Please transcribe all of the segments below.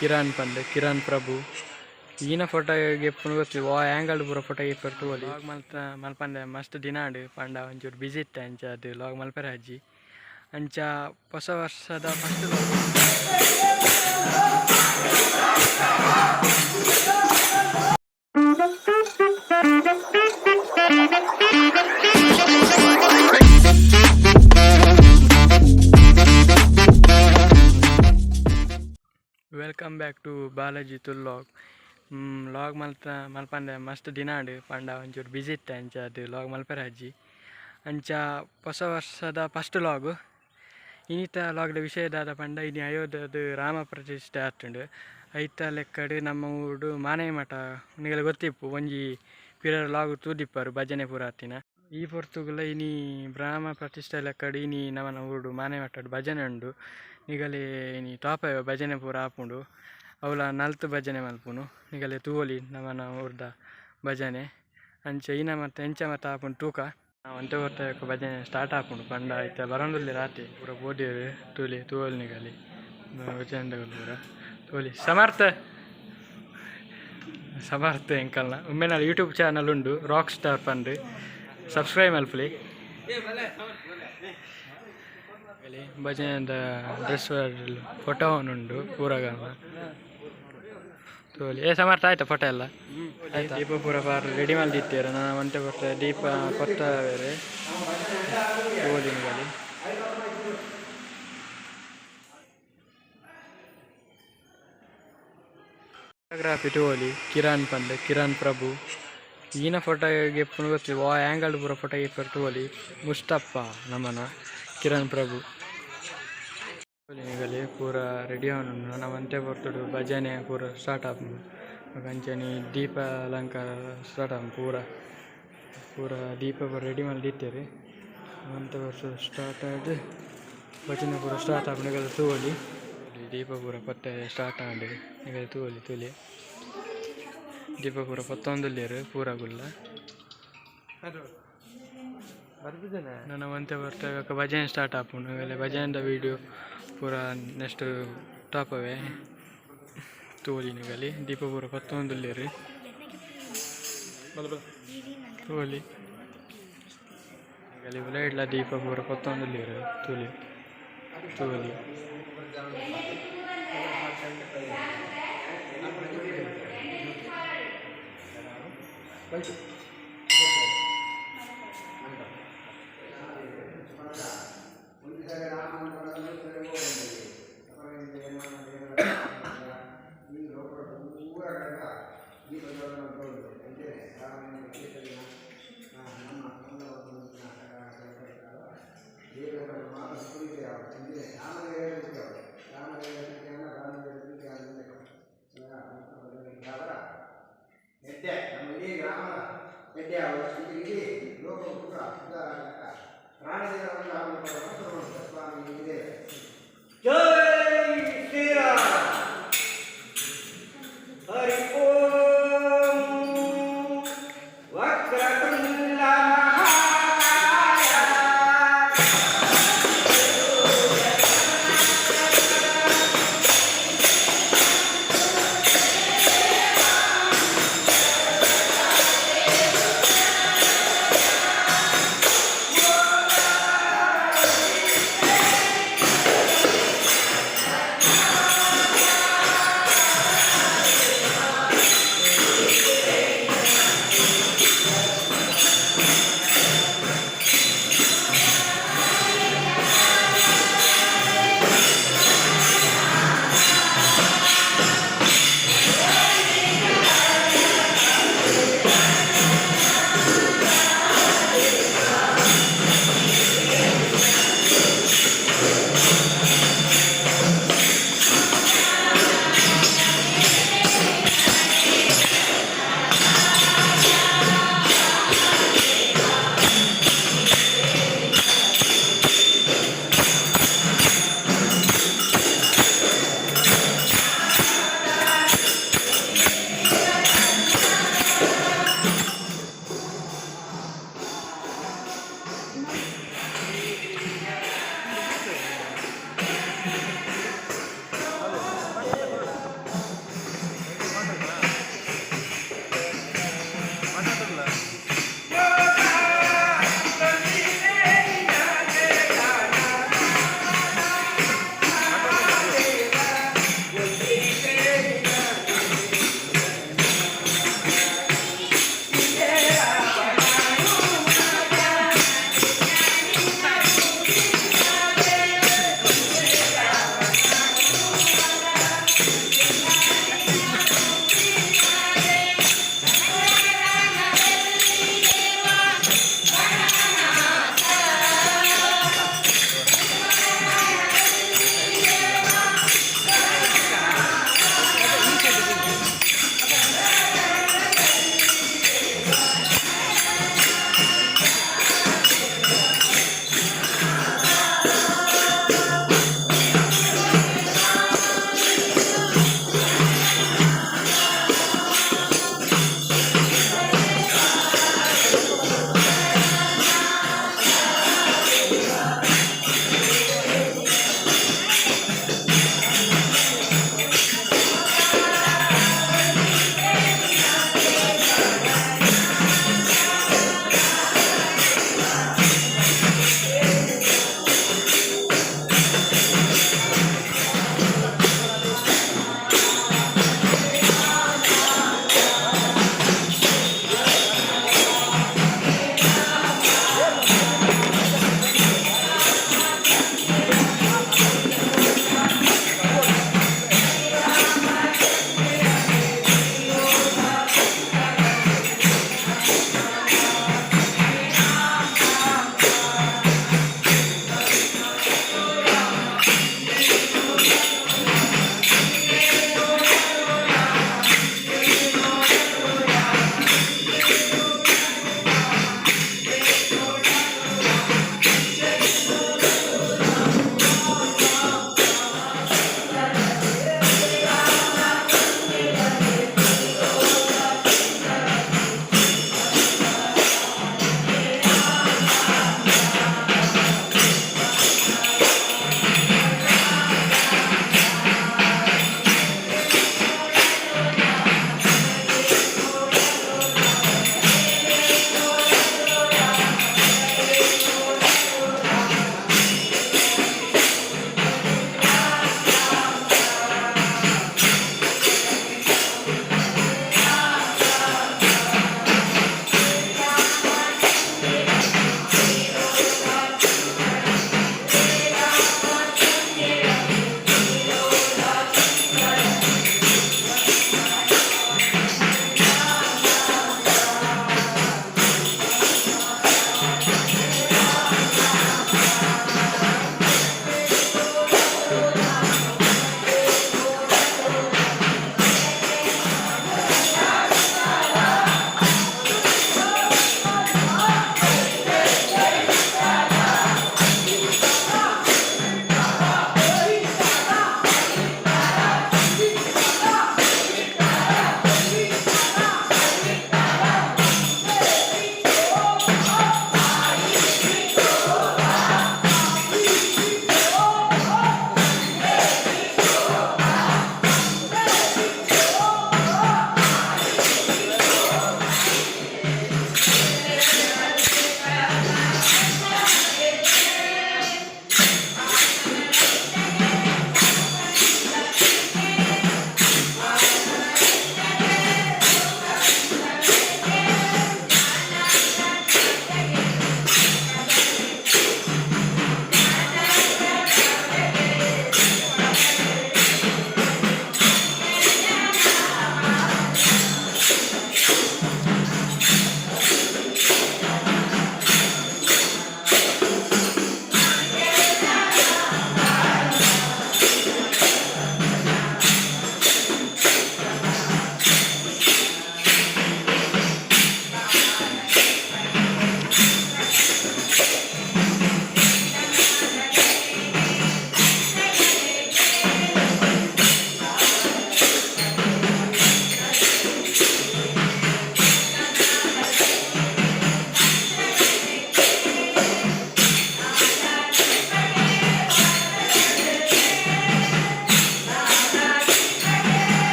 ಕಿರಣ್ ಪಂದ್ ಕಿರಣ್ ಪ್ರಭು ಈನ ಫೋಟೋ ಗೆಪ್ಪುನು ಗೊತ್ತು ವಾ ಆ್ಯಂಗಲ್ ಪೂರ ಫೋಟೋ ಗೆಪ್ಪೆರ್ ತೂವೊಲಿ ಲಾಗ್ ಮಲ್ತ ಮಲ್ಪಂದೆ ಮಸ್ತ್ ದಿನ ಆಂಡ್ ಪಂಡ ಒಂಚೂರು ಬಿಸಿ ಇತ್ತೆ ಅಂಚ ಅದು ಲಾಗ್ ಮಲ್ಪೆರೆ ಅಜ್ಜಿ ಅಂಚ ಹೊಸ ವರ್ಷದ first Welcome back to Balaji ತುಲ್ ಲಾಗ್. ಮಲ್ತ ಮಲ್ಪಂದೆ ಮಸ್ತ್ ದಿನ ಆಂಡ್ ಪಂಡ ಒಂಚೂರು ಬಿಸಿ ಇತ್ತೆ ಅಂಚ ಅದು ಲಾಗ್ ಮಲ್ಪೆರೆ ಅಜ್ಜಿ ಅಂಚ ಹೊಸ ವರ್ಷದ ಫಸ್ಟ್ ಲಾಗ್. ಇನಿತ ಲಾಗ್ದ ವಿಷಯ ದಾದ ಪಂಡ ಇನಿ ಅಯೋಧ್ಯದ ರಾಮ ಪ್ರತಿಷ್ಠೆ ಆತುಂಡು. ಐತ ಲೆಕ್ಕಡ್ ನಮ್ಮ ಊರುಡು ಮಾನವಿ ಮಠ ನಿಗಲ ಗೊತ್ತಿಪ್ಪು ಒಂಜಿ ಪಿರರ್ ಲಾಗ್ ತೂದಿಪ್ಪರು ಭಜನೆ ಪೂರ ಆತಿನ ಈ ಪೊರ್ತುಗುಲ ಇನಿ ಬ್ರಾಹ್ಮ ಪ್ರತಿಷ್ಠೆ ಲೆಕ್ಕಡ್ ಇನಿ ನಮನ ಊರುಡು ಮಾನವಿ ಮಠಡ್ ಭಜನೆ ಉಂಡು. ನಿಗಲೆ ಇನಿ ಟಾಪ ಭಜನೆ ಪೂರ ಆಪುಂಡು. ಅವ್ಲ ನಲ್ತ್ ಭಜನೆ ಮಲ್ಪುನು ನಿಗಲೆ ತೂವೊಲಿ ನಮನ ಊರ್ದ ಭಜನೆ ಅಂಚ ಇನ ಮತ್ತೆ ಎಂಚ ಮತ್ತೆ ಆಪುಂಡು ತೂಕ. ಒಂತೆ ಹೊತ್ತ ಭಜನೆ ಸ್ಟಾರ್ಟ್ ಆಪುಂಡು ಪಂಡ ಇತ್ತೆ ಬರೋಂದುಲ್ಲೆ ರಾತಿ ಪೂರ ಪೋಡ್ಯೆರ್ ತೂಲಿ ತೂವೊಲಿ ನಿಗಲಿ ಭಜನೆದಕುಲು ಪೂರ ತೂಲಿ. ಸಮರ್ಥ ಸಮರ್ಥ ಎಂಕಲ್ನ ಉಮ್ಮೆನ ಯೂಟ್ಯೂಬ್ ಚಾನಲ್ ಉಂಡು ರಾಕ್ ಸ್ಟಾರ್ ಪಂದ್ ಸಬ್ಸ್ಕ್ರೈಬ್ ಮಲ್ಪುಲೆ. ಭಜನೆದ ಡ್ರೆಸ್ ಫೋಟೋ ಉಂಡು ಪೂರಗಲ್ನ ತೋಲಿ. ಏ ಸಮರ್ಥ ಆಯ್ತಾ ಫೋಟೋ ಎಲ್ಲ ಆಯ್ತಾ? ದೀಪ ಪೂರ ಪಾರ್ ರೆಡಿ ಮಲ್ದಿತ್ತೆರ್ ನನ ಒಂತೆ ಪೊರ್ತು ದೀಪ ಪೊತ್ತ ಬೇರೆ ತೋಲಿ ನಿಗಲಿ. ಫೋಟೋಗ್ರಾಫಿ ತೋಲಿ ಕಿರಣ್ ಪಂದ್ ಕಿರಣ್ ಪ್ರಭು ಈನ ಫೋಟೋ ಗೆಪ್ಪುನು ಗೊತ್ತು ವಾ ಆ್ಯಂಗಲ್ ಪೂರ ಫೋಟೋ ಗೆಪ್ಪೆರ್ ತೋಲಿ. ಮುಸ್ತಪ್ಪ ನಮನ ಕಿರಣ್ ಪ್ರಭು ನಿಗಲಿ ಪೂರ ರೆಡಿ ಆವೊಂದುಂಡು. ನನ ಒಂತೆ ಪೊರ್ತುಡು ಭಜನೆ ಪೂರ ಸ್ಟಾರ್ಟ್ ಆಪುಂಡು. ಬೊಕ ಅಂಚನೆ ದೀಪ ಅಲಂಕಾರ ಸ್ಟಾರ್ಟ್ ಆಪುಂಡು. ಪೂರ ಪೂರ ದೀಪ ಪೂರ ರೆಡಿ ಮಲ್ದಿತ್ತೆರ್ ಒಂತೆ ಪೊರ್ತು ಸ್ಟಾರ್ಟ್ ಆದ್ ಭಜನೆ ಪೂರ ಸ್ಟಾರ್ಟ್ ಆಪುಂಡು. ನಿಗಲ ತೂವೊಲಿ ದೀಪ ಪೂರ ಪತ್ತೆ ಸ್ಟಾರ್ಟ್ ಆಂಡ್. ನಿಗಲ ತೂವೊಲಿ ತೂಲೆ ದೀಪ ಪೂರ ಪತ್ತೊಂದುಲ್ಲೆರ್ ಪೂರ ಗುಲ್ಲ. ನನ ಒಂತೆ ಪೊರ್ತು ಭಜನೆ ಸ್ಟಾರ್ಟ್ ಆಪುಂಡು. ಆಮೇಲೆ ಭಜನೆದ ವೀಡಿಯೋ ಪೂರ ನೆಕ್ಸ್ಟ್ ಟಾಪವೇ ತೂವೊಲಿ ನಿಗಲಿ. ದೀಪ ಪೂರ ಪತ್ತೊಂದುಲ್ಲೆರ್ ತೂವೊಲಿ ನಿಗಲಿ. ಉಲಯಿಡ್ಲ ದೀಪ ಪೂರ ಪತ್ತೊಂದುಲ್ಲೆರ್ ತೂಲಿ ತೂವೊಲಿ. ಎಡ್ಡೆ ನಮ್ಮ ಇಡೀ ಗ್ರಾಮದ ಎಡ್ಡೆ ಇಡೀ ಲೋಕ ಪೂರ ಪ್ರಾಣದೇವರನ್ನು ಸ್ವಾಮಿ ಇದೆ. ಜೈ ಶ್ರೀರಾಮ್. ಹರಿ ಓಂ. ವಕ್ರತುಂಡ ಮಹಾಕಾಯ.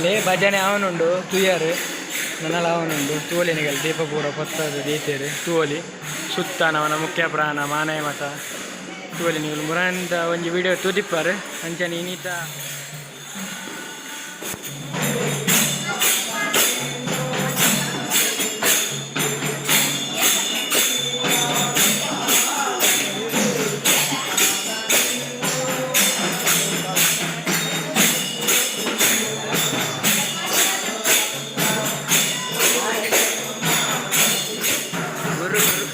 ಬಲೆ ಭಜನೆ ಆವನುಂಡು ತುಯರ್ ನನಲ ಆವನುಂಡು ತೂವೊಲಿ ನಿಗಲ್ ದೀಪ ಪೂರ ಪೊತ್ತದು ದೀತೆರ್ ತೂವೊಲಿ ಸುತ್ತ ನಮನ ಮುಖ್ಯ ಪ್ರಾಣ ಮಾನಾಯ ಮತ ತೂವೊಲಿ ನಿಕುಲು ಮುರಾನಿದ ಒಂಜಿ ವಿಡಿಯೋ ತೂದಿಪ್ಪರ್ ಅಂಚನೆ ಇನಿತ. ಗುರು ಗುರು.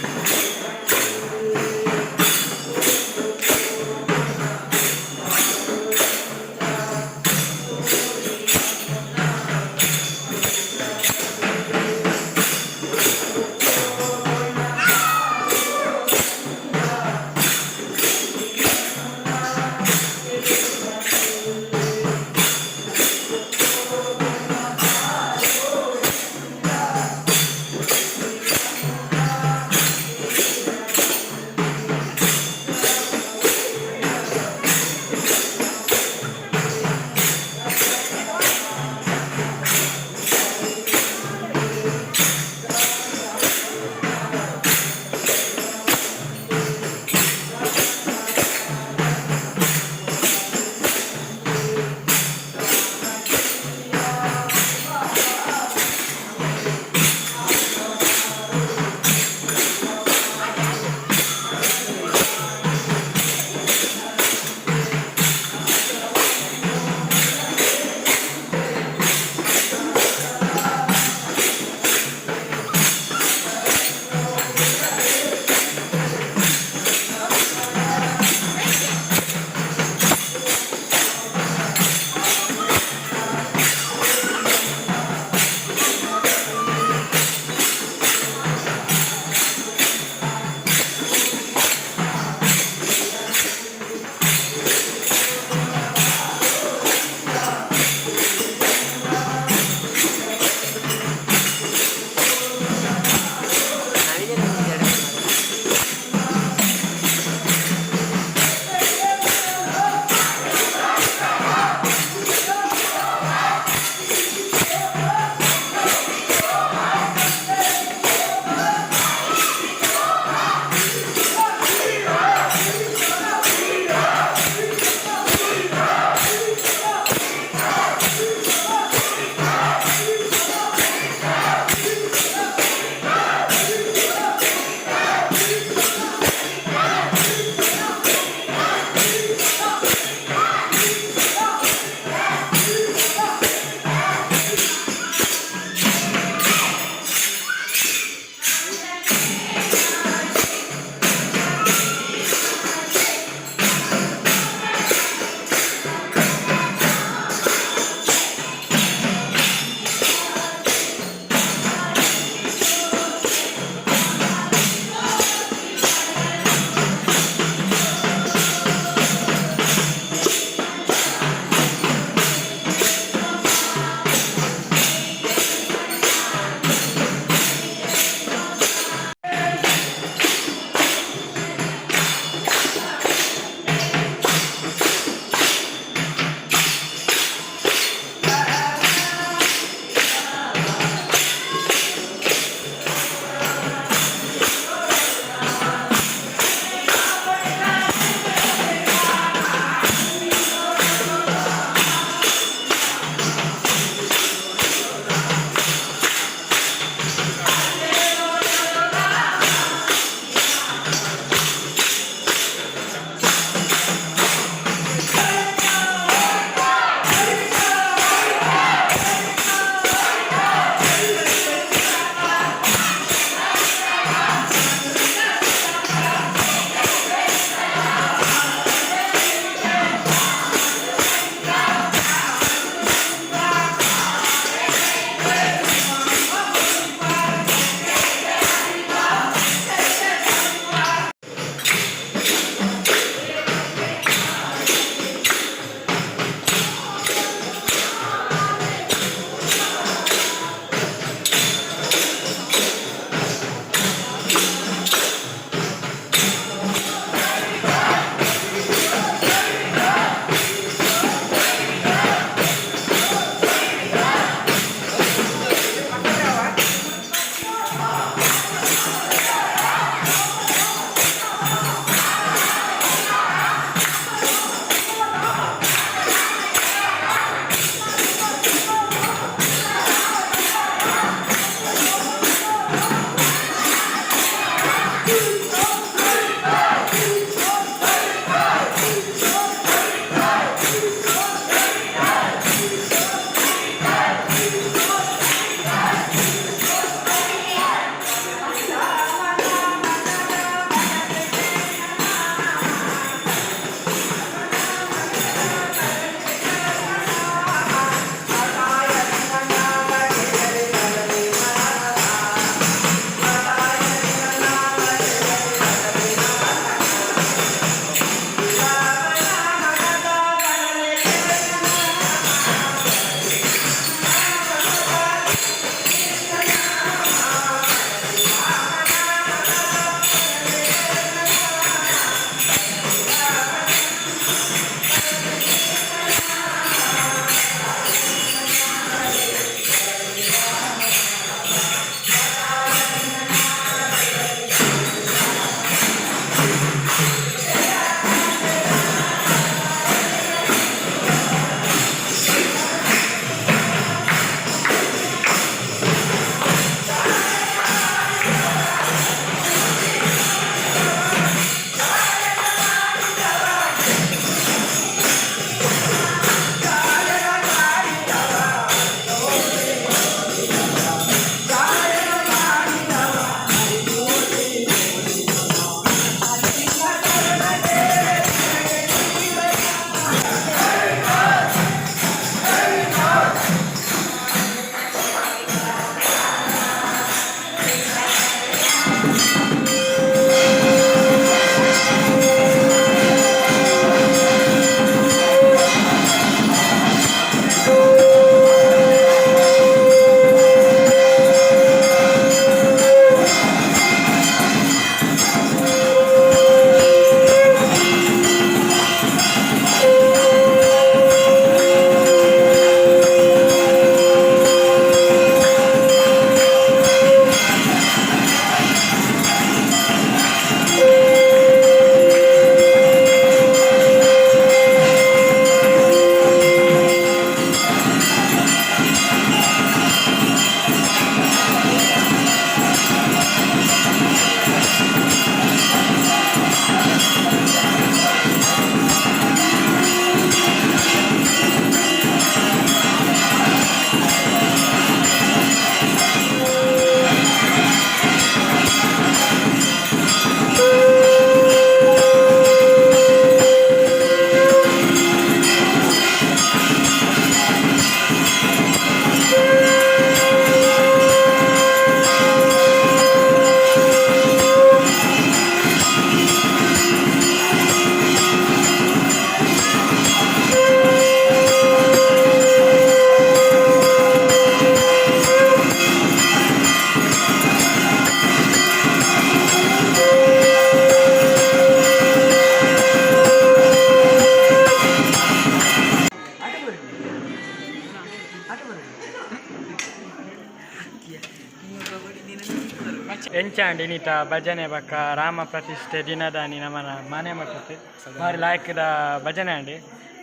ಇಂಚಾಂಡ್ ಇನಿತ ಭಜನೆ ಬೊಕ್ಕ ರಾಮ ಪ್ರತಿಷ್ಠೆ ದಿನದಾನಿ ನಮನ ಮಾನೆ ಮಠಟ್ ಬಾರಿ ಲಾಯ್ಕದ ಭಜನೆ ಆಂಡ್.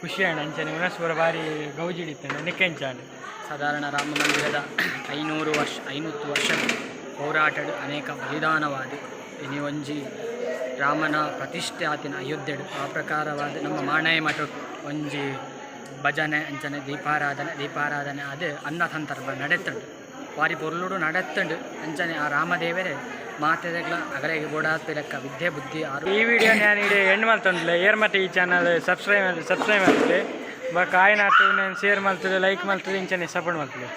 ಖುಷಿ ಆಂಡ್. ಅಂಚನೆ ಉನಸ್ ಪೂರ ಬಾರಿ ಗೌಜಿಡ್ ಇತ್ತ್ಂಡ್. ನಿಕ್ಕ್ ಎಂಚಾಂಡ್? ಸಾಧಾರಣ ರಾಮ ಮಂದಿರದ 500 ವರ್ಷ, 500 ವರ್ಷದ ಹೋರಾಟಡ್ ಅನೇಕ ಬಲಿದಾನವಾದ ಇನಿ ಒಂಜಿ ರಾಮನ ಪ್ರತಿಷ್ಠೆ ಆತಿನ ಅಯೋಧ್ಯೆಡ್. ಆ ಪ್ರಕಾರವಾದ ನಮ್ಮ ಮಾಣಾಯ ಮಠ ಒಂಜಿ ಭಜನೆ ಅಂಚನೆ ದೀಪಾರಾಧನೆ ದೀಪಾರಾಧನೆ ಅದು ಅನ್ನ ಸಂತರ್ಪಣೆ ನಡೆತುಂಡು. ಬಾರಿ ಪೊರ್ಲುಡು ನಡೆತ್ತುಂಡು. ಅಂಚನೆ ಆ ರಾಮದೇವರೇ ಮಾತೆರೆಗ್ಲ ಅಗಲೆಗ್ ಬೋಡಾಪಿಲೆಕ್ಕ ವಿದ್ಯೆ, ಬುದ್ಧಿ, ಆರು ಈ ವಿಡಿಯೋ ನಾನು ಇಡೆ ಎಂಡ್ ಮಲ್ತೊಂದುಲ್ಲೆ. ಏರ್ ಮತ ಈ ಚಾನಲ್ ಸಬ್ಸ್ಕ್ರೈಬ್ ಸಬ್ಸ್ಕ್ರೈಬ್ ಮಲ್ತುಲೆ. ಬೊಕ್ಕ ಆಯಿನಾತ್ ಶೇರ್ ಮಲ್ತುಲೆ, ಲೈಕ್ ಮಲ್ತುಲೆ, ಇಂಚನೆ ಸಪೋರ್ಟ್ ಮಲ್ತುಲೆ.